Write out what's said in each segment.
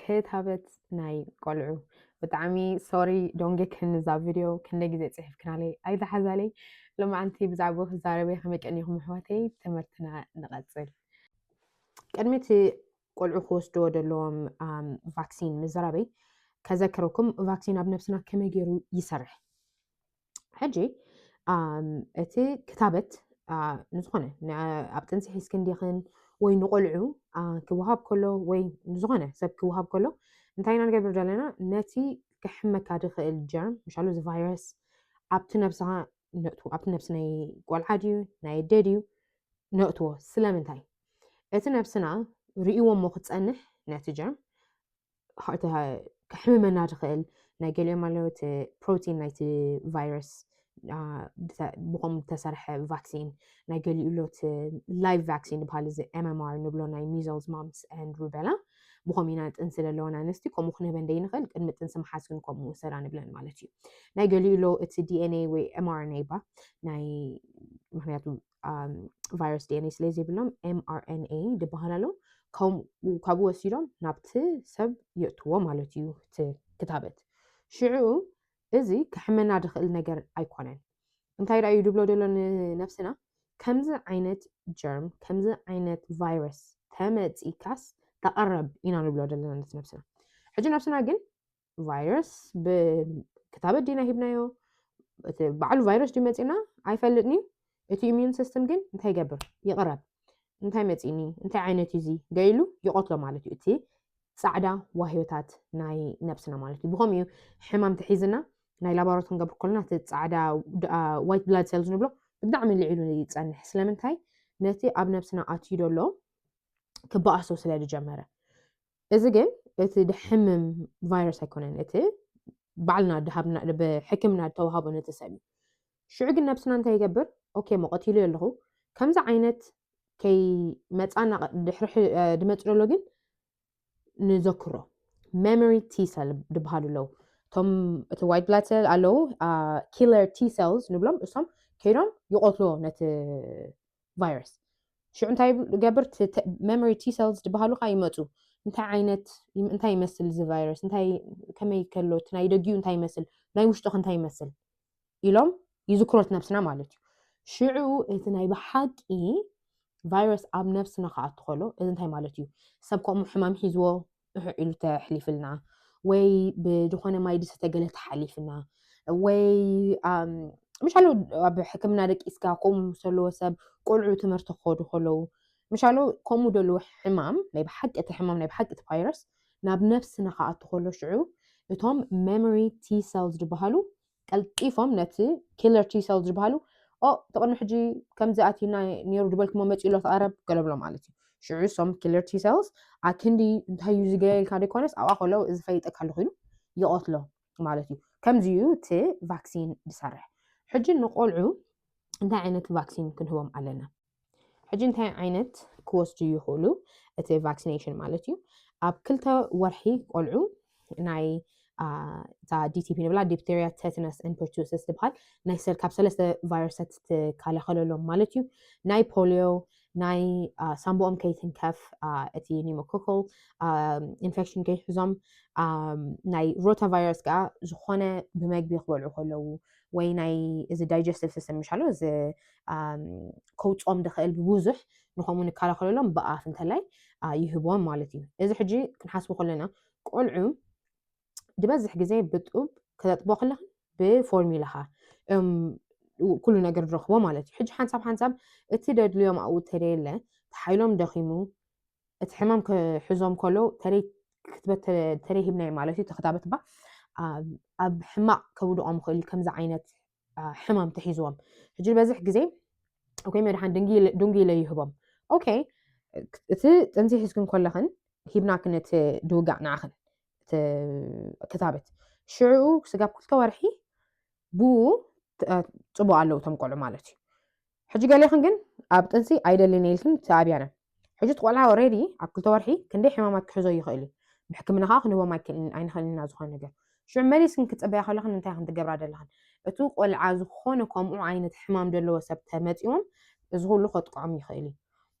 ክታበት ናይ ቆልዑ። ብጣዕሚ ሶሪ ዶንጌክን እዛ ቪድዮ ክንደ ግዜ ፅሒፍክናለይ ኣይተሓዛለይ። ሎማዓንቲ ብዛዕባ ክዛረበ ከመይ ቀኒኹም ኣሕዋተይ? ትምህርትና ንቐፅል። ቅድሚ እቲ ቆልዑ ክወስድዎ ዘለዎም ቫክሲን ምዝራበይ ከዘክረኩም ቫክሲን ኣብ ነብስና ከመይ ገይሩ ይሰርሕ። ሕጂ እቲ ክታበት ንዝኾነ ኣብ ጥንሲ ሒዝክን ዲኽን ወይ ንቆልዑ ክወሃብ ከሎ ወይ ንዝኾነ ሰብ ክወሃብ ከሎ እንታይ ኢና ንገብር ዘለና? ነቲ ክሕመካ ዝኽእል ጀርም ምሻሉ እዚ ቫይረስ ኣብቲ ነብስኻ ነእቱ ኣብቲ ነብሲ ናይ ቆልዓ ድዩ ናይ ኣደ ድዩ ነእትዎ። ስለምንታይ? እቲ ነብስና ርእይዎ እሞ ክፀንሕ ነቲ ጀርም ከሕምመና ዝኽእል ናይ ገሊኦም ኣለዉ እቲ ፕሮቲን ናይቲ ቫይረስ ብኸም ዝተሰርሐ ቫክሲን ናይ ገሊኡ ሎት ላይቭ ቫክሲን ዝበሃል እዚ ኤምኤምኣር ንብሎ ናይ ሚዘልስ ማምስ ኤንድ ሩቤላ ብኸም ኢና ጥንሲ ዘለዎና ኣንስቲ ከምኡ ክንህበን ደይንኽእል ቅድሚ ጥንሲ መሓዝ ግን ከምኡ ውሰዳ ንብለን ማለት እዩ። ናይ ገሊኡ ሎ እቲ ዲኤንኤ ወይ ኤምኣርኤንኤ ባ ናይ ምክንያቱ ቫይረስ ዲኤንኤ ስለ ዘይብሎም ኤምኣርኤንኤ ዝበሃል ኣሎ። ካብኡ ወሲዶም ናብቲ ሰብ የእትዎ ማለት እዩ እቲ ክታበት። ሽዑ እዚ ክሕመና ዝኽእል ነገር ኣይኮነን። እንታይ ደኣ እዩ ድብሎ ዘሎ ንነብስና? ከምዚ ዓይነት ጀርም ከምዚ ዓይነት ቫይረስ ተመጺካስ ተቐረብ ኢና ንብሎ ዘለና ነቲ ነብስና። ሕጂ ነብስና ግን ቫይረስ ብክታበት ዲና ሂብናዮ? እቲ በዓሉ ቫይረስ ድዩ መጺና? ኣይፈልጥን እዩ። እቲ ኢሚዩን ሲስተም ግን እንታይ ይገብር? ይቕረብ። እንታይ መጺኒ? እንታይ ዓይነት እዩ እዚ? ገይሉ ይቐትሎ ማለት እዩ። እቲ ጻዕዳ ዋህዮታት ናይ ነብስና ማለት እዩ። ብኸምኡ እዩ ሕማም ተሒዝና ናይ ላቦራቶሪ ክንገብር ከለና እቲ ጻዕዳ ዋይት ብላድ ሴልስ ንብሎ ብጣዕሚ ልዒሉ ይጸንሕ። ስለምንታይ? ነቲ ኣብ ነብስና ኣትዩ ዘሎ ክበኣሶ ስለ ዝጀመረ። እዚ ግን እቲ ድሕምም ቫይረስ ኣይኮነን፣ እቲ ባዕልና ድሃብና ብሕክምና ዝተዋሃቦ ነቲ ሰብ እዩ። ሽዑ ግን ነብስና እንታይ ይገብር? ኦኬ፣ መቐቲሉ ኣለኹ ከምዚ ዓይነት ከይመፃና ድሕሪ ድመፅ ዘሎ ግን ንዘክሮ ሜሞሪ ቲ ሰል ዝበሃሉ ኣለዉ። እቶም እቲ ዋይት ብላድ ሰል ኣለዉ ኪለር ቲ ሰልስ ንብሎም፣ እሶም ከይዶም ይቐትልዎ ነቲ ቫይረስ። ሽዑ እንታይ ይገብር? ሜሞሪ ቲ ሰልስ ዝበሃሉ ከዓ ይመፁ። እንታይ ዓይነት እንታይ ይመስል እዚ ቫይረስ? እንታይ ከመይ ከሎ እቲ ናይ ደጊኡ እንታይ ይመስል? ናይ ውሽጡ ከ እንታይ ይመስል? ኢሎም ይዝክሮት ነብስና ማለት እዩ። ሽዑ እቲ ናይ ብሓቂ ቫይረስ ኣብ ነብስና ክኣቱ ከሎ እዚ እንታይ ማለት እዩ? ሰብ ከምኡ ሕማም ሒዝዎ እሕ ኢሉ ተሕሊፍልና ወይ ብዝኾነ ማይ ዝሰተ ገለ ተሓሊፍና ወይ ምሻሉ ኣብ ሕክምና ደቂስካ ከምኡ ምስ ዘለዎ ሰብ ቆልዑ ትምህርቲ ክኸዱ ከለዉ ምሻሉ ከምኡ ደለዎ ሕማም ናይ ብሓቂ እቲ ሕማም ናይ ብሓቂ እቲ ቫይረስ ናብ ነብስና ክኣቱ ከሎ ሽዑ እቶም ሜሞሪ ቲ ሰልስ ዝበሃሉ ቀልጢፎም ነቲ ኪለር ቲ ሰልስ ዝበሃሉ ኦ ተቕድሚ ሕጂ ከምዚ ኣቲና ነይሩ ዝበልክሞ መፂኡ ኣሎ ተቐረብ ገለብሎ ማለት እዩ። ሽዑ እሶም ኪለር ቲ ሰልስ ኣክንዲ እንታይ እዩ ዝገለልካ ዘይኮነስ ኣብኣ ከለዉ እዚ ፈይጠካ ኣለኹ ኢሉ ይቐትሎ ማለት እዩ። ከምዚ እዩ እቲ ቫክሲን ዝሰርሕ። ሕጂ ንቆልዑ እንታይ ዓይነት ቫክሲን ክንህቦም ኣለና? ሕጂ እንታይ ዓይነት ክወስዱ ይኽእሉ? እቲ ቫክሲኔሽን ማለት እዩ። ኣብ ክልተ ወርሒ ቆልዑ ናይ እዛ ዲቲፒ ንብላ ዲፕቴሪያ ቴትነስ ን ፐርቱስስ ዝበሃል ናይ ሰብ ካብ ሰለስተ ቫይረሳት ትከላኸለሎም ማለት እዩ። ናይ ፖሊዮ ናይ ሳምቦኦም ከይትንከፍ እቲ ኒሞኮኮል ኢንፌክሽን ከይሕዞም ናይ ሮታ ቫይረስ ከዓ ዝኾነ ብመግቢ ክበልዑ ከለዉ ወይ ናይ እዚ ዳይጀስቲቭ ሲስተም ምሻሉ እዚ ከውፅኦም ዝኽእል ብብዙሕ ንኸምኡ ንከላኸለሎም ብኣፍ እንተላይ ይህብዎም ማለት እዩ። እዚ ሕጂ ክንሓስቡ ከለና ቆልዑ ዝበዝሕ ግዜ ብጡብ ክተጥቦ ከለኽን ብፎርሚላኻ ኩሉ ነገር ዝረኽቦ ማለት እዩ። ሕጂ ሓንሳብ ሓንሳብ እቲ ደድልዮም ኣብኡ ተደየለ ተሓይሎም ደኺሙ እቲ ሕማም ክሕዞም ከሎ ተለይ ክትበት ተለይ ሂብናዮ ማለት እዩ። ተክታበት ባ ኣብ ሕማቕ ከውድቖም ይኽእል እዩ። ከምዚ ዓይነት ሕማም ተሒዝዎም ሕጂ ዝበዝሕ ግዜ ኦኬ መድሓን ድንጊለ ይህቦም። ኦኬ እቲ ጥንሲ ሒዝክን ከለኽን ሂብናክን እቲ ድውጋእ ንዓኽን እቲ ክታበት ሽዑ ስጋብ ክልተ ወርሒ ብኡ ፅቡቅ ኣለዉ እቶም ቆልዑ ማለት እዩ። ሕጂ ገሌኽን ግን ኣብ ጥንሲ ኣይደልን ኢልክን ትኣብያነ። ሕጂ እቲ ቆልዓ ኦሬዲ ኣብ ክልተ ወርሒ ክንደይ ሕማማት ክሕዞ ይኽእል እዩ። ብሕክምና ከዓ ክንህቦም ኣይንኽእልን ኢና ዝኾነ ነገር። ሽዑ መሊስክን ክፅበያ ከለኽን እንታይ ክን ትገብራ ዘለኽን? እቲ ቆልዓ ዝኾነ ከምኡ ዓይነት ሕማም ዘለዎ ሰብ ተመፂዎም እዚ ኩሉ ከጥቅዖም ይኽእል እዩ።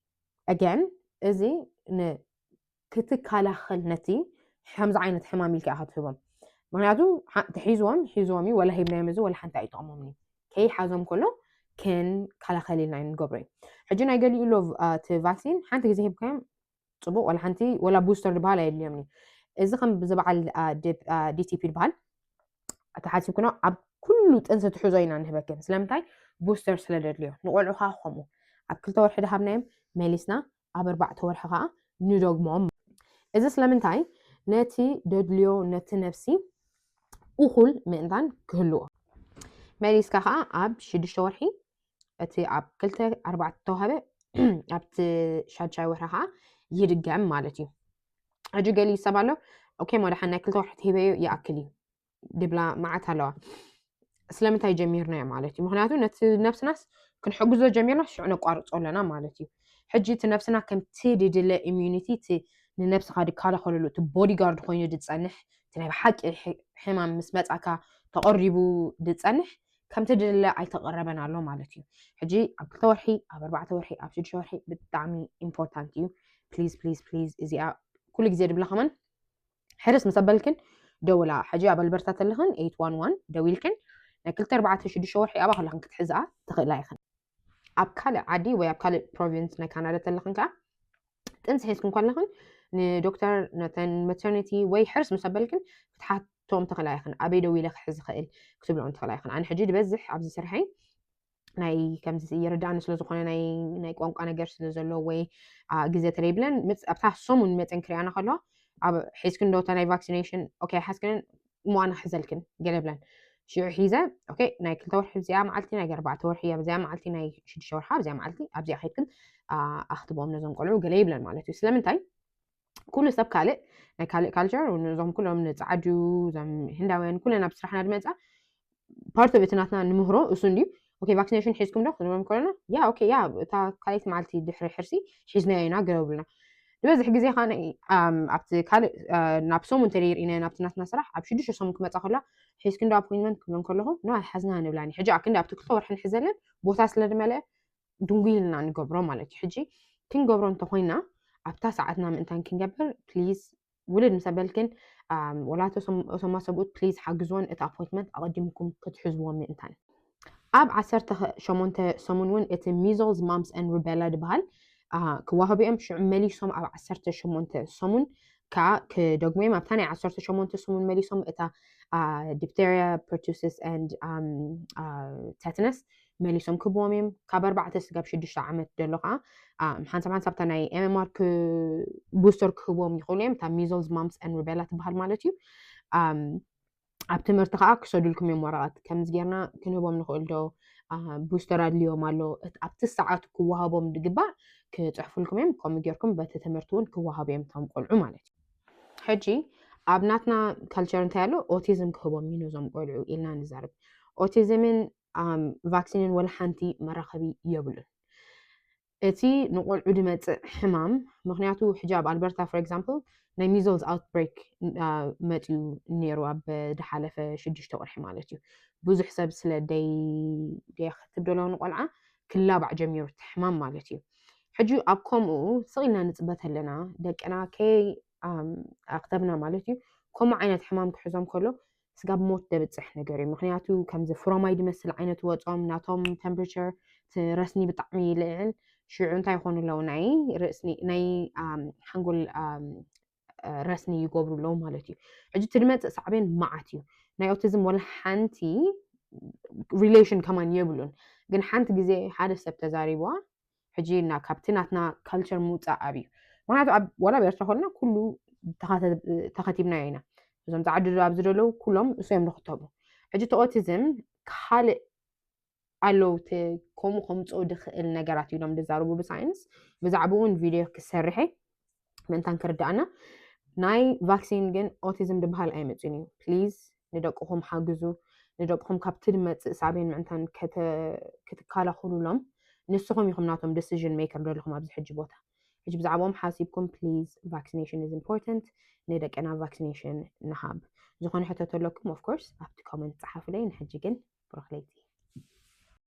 ኣገን እዚ ክትከላኸል ነቲ ከምዚ ዓይነት ሕማም ኢልካ ኢኻ ትህቦም። ምክንያቱ ሓ- ተሒዝዎም ሒዝዎም እዩ፣ ወላ ሂብናዮም እዚ ወላ ሓንቲ ኣይጠቕሞምን እዩ። ከይሓዞም ከሎ ክንከላኸል ኢልና እዩ ንገብሮ እዩ። ሕጂ ናይ ገሊኡ ሎ እቲ ቫክሲን ሓንቲ ግዜ ሂብካዮም ጽቡቕ፣ ወላ ሓንቲ ወላ ቡስተር ዝበሃል ኣየድልዮም እዩ። እዚ ከም ብዚ በዓል ዲቲፒ ዝበሃል ተሓሲብኩና ኣብ ኩሉ ጥንሲ ትሕዞ ኢና ንህበክን። ስለምንታይ? ቡስተር ስለ ደድልዮ። ንቆልዑ ከዓ ከምኡ ኣብ ክልተ ወርሒ ድሃብናዮም መሊስና ኣብ ኣርባዕተ ወርሒ ከዓ ንደግሞም። እዚ ስለምንታይ? ነቲ ደድልዮ ነቲ ነፍሲ እኹል ምእንታን ክህልዎ። መሊስካ ከዓ ኣብ ሽዱሽተ ወርሒ እቲ ኣብ ክልተ ኣርባዕተ ተዋህበ ኣብቲ ሻድሻይ ወርሒ ከዓ ይድገም ማለት እዩ። ሕጂ ገሊ ይሰብ ኣሎ ኦኬ፣ መድሓን ናይ ክልተ ወርሒ ትሂበዮ ይኣክል እዩ ድብላ መዓት ኣለዋ። ስለምንታይ ጀሚርናዮ ማለት እዩ? ምክንያቱ ነቲ ነብስናስ ክንሕግዞ ጀሚርና ሽዑ ነቋርጾ ኣለና ማለት እዩ። ሕጂ እቲ ነብስና ከምቲ ድድለ ኢሚዩኒቲ እቲ ንነብስኻ ድከላኸለሉ እቲ ቦዲጋርድ ኮይኑ ድጸንሕ እቲ ናይ ብሓቂ ሕ- ሕማም ምስ መጻካ ተቐሪቡ ድጸንሕ ከምቲ ድድለ ኣይተቐረበን ኣሎ ማለት እዩ። ሕጂ ኣብ ክልተ ወርሒ ኣብ ኣርባዕተ ወርሒ ኣብ ሽዱሽተ ወርሒ ብጣዕሚ ኢምፖርታንት እዩ። ፕሊዝ ፕሊዝ ፕሊዝ እዚኣ ኩሉ ግዜ ድብላ ከማን ሕርስ ምስ ኣበልክን ደውላ። ሕጂ ኣብ ኣልበርታ ተለኽን ኤይት ዋን ዋን ደዊልክን ናይ ክልተ ኣርባዕተ ሽዱሽተ ወርሒ ኣብኣ ከለኽን ክትሕዝኣ ትኽእላ ኢኽን። ኣብ ካልእ ዓዲ ወይ ኣብ ካልእ ፕሮቪንስ ናይ ካናዳ ተለኽን ከዓ ጥንሲ ሒዝክን ከለኽን ንዶክተር ነተን መተርኒቲ ወይ ሕርስ ምስ ኣበልክን ክትሓቶም ትኽእላ ኢኽን። ኣበይ ደዊለ ክሕዝ ይኽእል ክትብሎም ትኽእላ ኢኽን። ኣነ ሕጂ ዝበዝሕ ኣብዚ ስርሐይ ናይ ከምዚ ይርዳእኒ ስለ ዝኾነ ናይ ናይ ቋንቋ ነገር ስለ ዘሎ ወይ አ፣ ግዜ ተለይብለን ምፅ- ኣብታ ሰሙን መፀን ክሪኣና ከለዋ ኣብ ሒዝክን ዶ እታ ናይ ቫክሲኔሽን ኦኬ ሓዝክንን እሞ ኣነ ክሕዘልክን ገለ ብለን ሽዑ ሒዘ ኦኬ ናይ ክልተ ወርሒ ኣብዚኣ መዓልቲ ናይ ኣርባዕተ ወርሒ ኣብዚኣ መዓልቲ ናይ ሽዱሽተ ወርሒ ኣብዚኣ መዓልቲ ኣብዚኣ ከይድክን አ፣ ኣኽትቦም ነዞም ቆልዑ ገለ ይብለን ማለት እዩ። ስለምንታይ ኩሉ ሰብ ካልእ ናይ ካልእ ካልቸር ነዞም ኩሎም ንፃዓዱ እዞም ህንዳውያን ኩለን ኣብ ስራሕና ድመፃ ፓርት ኦፍ እቲ ናትና ንምህሮ እሱ እንድዩ። ኦኬ ቫክሲኔሽን ሒዝኩም ዶ ክንብሎም ከለና ያ ኦኬ ያ እታ ካልኣይቲ መዓልቲ ድሕሪ ሕርሲ ሒዝናዮ ኢና ገረብሉና። ዝበዝሕ ግዜ ከዓ ናይ- ኣም፣ ኣብቲ ካልእ አ፣ ናብ ሰሙን እንተደይ ርኢናዮ ናብቲ ናትና ስራሕ ኣብ ሽዱሽተ ሰሙን ክመፃ ከሎ ሒዝክን ዶ ኣፖይንትመንት ክብሎም ከለኹ ኖ ኣይሓዝና ንብላኒ። ሕጂ ኣክንዲ ኣብቲ ክልተ ወርሒ ንሕዘለን ቦታ ስለ ድመለአ ድንጉይ ኢልና ንገብሮ ማለት እዩ። ሕጂ ክንገብሮ እንተኮይና ኣብታ ሰዓትና ምእንታን ክንገብር ፕሊዝ ውልድ ምስ ኣበልክን ኣም፣ ወላ እቶም እቶም ሰብኡት ፕሊዝ ሓግዝዎን እቲ ኣፖይንትመንት ኣቐዲምኩም ክትሕዝዎ ምእንታን። ኣብ ዓሰርተ ሸሞንተ ሰሙን እውን እቲ ሚዝልስ ማምፕስ ኤንድ ሩቤላ ዝበሃል አ፣ ክዋህቡ እዮም። ሽዑ መሊሶም ኣብ ዓሰርተ ሸሞንተ ሰሙን ከዓ ክደግሙ እዮም። ኣብታ ናይ ዓሰርተ ሸሞንተ ሰሙን መሊሶም እታ ዲፕተሪያ ፐርቱሲስ ኤንድ ተትነስ መሊሶም ክህብዎም እዮም። ካብ ኣርባዕተ ስጋብ ሽዱሽተ ዓመት ዘሎ ከዓ ሓንሳብ ሓንሳብ እታ ናይ ኤምኤምኣር ቡስተር ክህብዎም ይኽእሉ እዮም። እታ ሚዝልስ ማምፕስ ኤንድ ሩቤላ ትበሃል ማለት እዩ። ኣብ ትምህርቲ ከዓ ክሰዱልኩም እዮም ወረቐት ከምዚ ጌርና ክንህቦም ንኽእል ዶ፣ ቡስተር ኣድልዮም ኣሎ፣ ኣብቲ ሰዓቱ ክወሃቦም ዝግባእ ክፅሕፉልኩም እዮም። ከምኡ ጌርኩም በቲ ትምህርቲ እውን ክወሃቡ እዮም እቶም ቆልዑ ማለት እዩ። ሕጂ ኣብ ናትና ካልቸር እንታይ ኣሎ፣ ኦቲዝም ክህቦም እዩ ነዞም ቆልዑ ኢልና ንዛረብ። ኦቲዝምን ቫክሲንን ወላ ሓንቲ መራኸቢ የብሉን። እቲ ንቆልዑ ድመፅእ ሕማም ምክንያቱ ሕጂ ኣብ ኣልበርታ ፎር ኤግዛምፕል ናይ ሚዝልስ ኣውትብሬክ መፅዩ ነይሩ ኣብ ድሓለፈ ሽዱሽተ ቁርሒ ማለት እዩ። ብዙሕ ሰብ ስለ ደይ ደየክትብ ደለዉ ንቆልዓ ክላባዕ ጀሚሩ እቲ ሕማም ማለት እዩ። ሕጂ ኣብ ከምኡ ስቕ ኢልና ንፅበት ኣለና ደቅና ከይ ኣክተብና ማለት እዩ። ከምኡ ዓይነት ሕማም ክሕዞም ከሎ ስጋብ ሞት ደብፅሕ ነገር እዩ። ምክንያቱ ከምዚ ፍሮማይ ድመስል ዓይነት ወፆም ናቶም ተምፕሬቸር ረስኒ ብጣዕሚ ይልዕል። ሽዑ እንታይ ይኾኑ ኣለዉ ናይ ርእስኒ ናይ ሓንጎል ረስኒ ይገብሩ ኣለዉ ማለት እዩ። ሕጂ እቲ ድመፅእ ሳዕቤን መዓት እዩ። ናይ ኦቲዝም ወላ ሓንቲ ሪሌሽን ከማን የብሉን። ግን ሓንቲ ግዜ ሓደ ሰብ ተዛሪብዋ ሕጂ እና ካብቲ ናትና ካልቸር ምውፃእ ኣብዩ ምክንያቱ ኣብ ዋላ ኣብ ኤርትራ ኮልና ኩሉ ተኸቲብናዮ ኢና። እዞም ፃዕዱ ኣብዚ ዘለዉ ኩሎም እሶም ንክተቡ ሕጂ እቲ ኦቲዝም ካልእ ኣለዉ ከምኡ ከምፅኡ ድኽእል ነገራት ኢሎም ዝዛረቡ ብሳይንስ ብዛዕባኡ እውን ቪድዮ ክሰርሐ ምእንታን ክርዳእና ናይ ቫክሲን ግን ኦቲዝም ድበሃል ኣይመፅን እዩ። ፕሊዝ ንደቅኹም ሓግዙ። ንደቅኹም ካብቲ ድመፅእ ሳቤን ምእንታን ክትከላኸሉሎም ንስኹም ኢኹም ናቶም ዲሲዥን ሜከር ዘለኹም ኣብዚ ሕጂ ቦታ። ሕጂ ብዛዕባኦም ሓሲብኩም ፕሊዝ vaccination is important ንደቅና ቫክሲኔሽን ንሃብ። ዝኾነ ሕቶ ተለኩም ኦፍኮርስ ኣብቲ ኮመንት ፀሓፉለይ። ንሕጂ ግን ብሩኽ ለይቲ።